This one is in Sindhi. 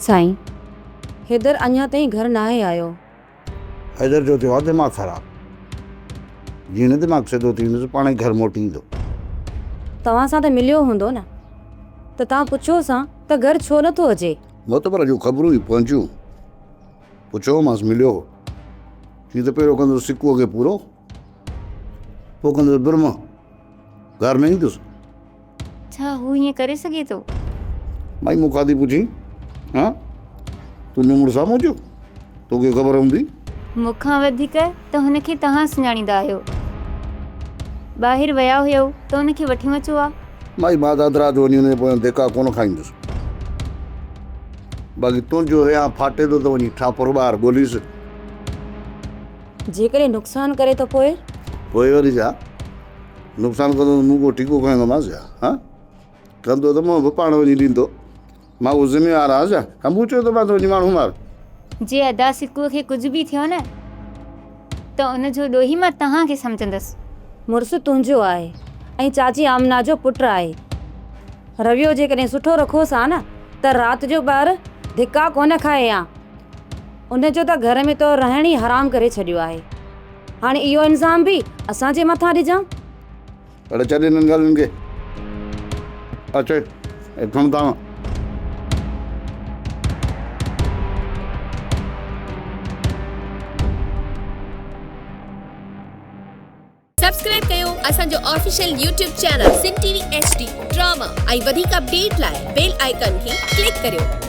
سائين، حيدر اڃا تائين گهر ناهي آيو. حيدر جو ٿيو آ دماغ خراب. جيئن نه دماغ سڌو ٿي ويندس پاڻ ئي گهر موٽي ايندو. توهان سان ته مليو هوندو نه ته توهان پڇوس ها ته گهر ڇو نه ٿو اچي. معتبر جون خبرون ئي پهچيون. پڇيومانس مليو هو. چي ته پهريون ڪندس سڪوء کي پورو پوء ڪندس برهمڻ. گهر نه ايندس. ڇا هو ائين ڪري سگهي ٿو؟ مائي مون کان ٿي پڇين؟ ها؟ تنهنجو مڙس آ منهنجو، توکي خبر هوندي. مون کان وڌيڪ ته هن کي توهان سڃاڻيندا آهيو. ٻاهر ويا هيؤ ته ان کي وٺيون اچو ها. مائي مان ته اڌ رات وڃي هن جي پويان ڌڪا ڪونه کائيندس. باقي تنهنجو هيانء ڦاٽي ٿو ته وڃي ٺاپر ٻاهر ڳوليس. جيڪڏهن نقصان ڪري ته پوء؟ پوء وري ڇا؟ نقصان ڪندو ته مون ڪو ٺيڪو کڻندومانس ڇا؟ ها؟ ڪندو ته مون به پاڻ وڃي ڏيندو. مان ڪو ذميوار آهيان ڇا؟ همون چيو ته مان ته وڃي ماڻهو مار. جي ادا سڪوء کي ڪجهه به ٿيو نه ته ان جو ڏوهي مان توهان کي سمجهندس. مڙس تنهنجو آهي ۽ چاچي آمنه جو پٽ آهي. رويو جيڪڏهن سٺو رکوس ها نه ته رات جو ٻاهر ڌڪا ڪونه کائي ها. ان جو ته گهر ۾ تو رهڻ ئي حرام ڪري ڇڏيو آهي. هاڻي اهو الزام به اسان جي مٿان ڏجان. اڙي ڇڏ انهن ڳالهين کي. اچ هي کڻ دانهن. سبسڪرائب ڪيو اسان جو official YouTube channel Sindh T V H D drama ۽ وڌيڪ اپڊيٽ لاء بيل آئيڪان کي ڪلڪ ڪريو.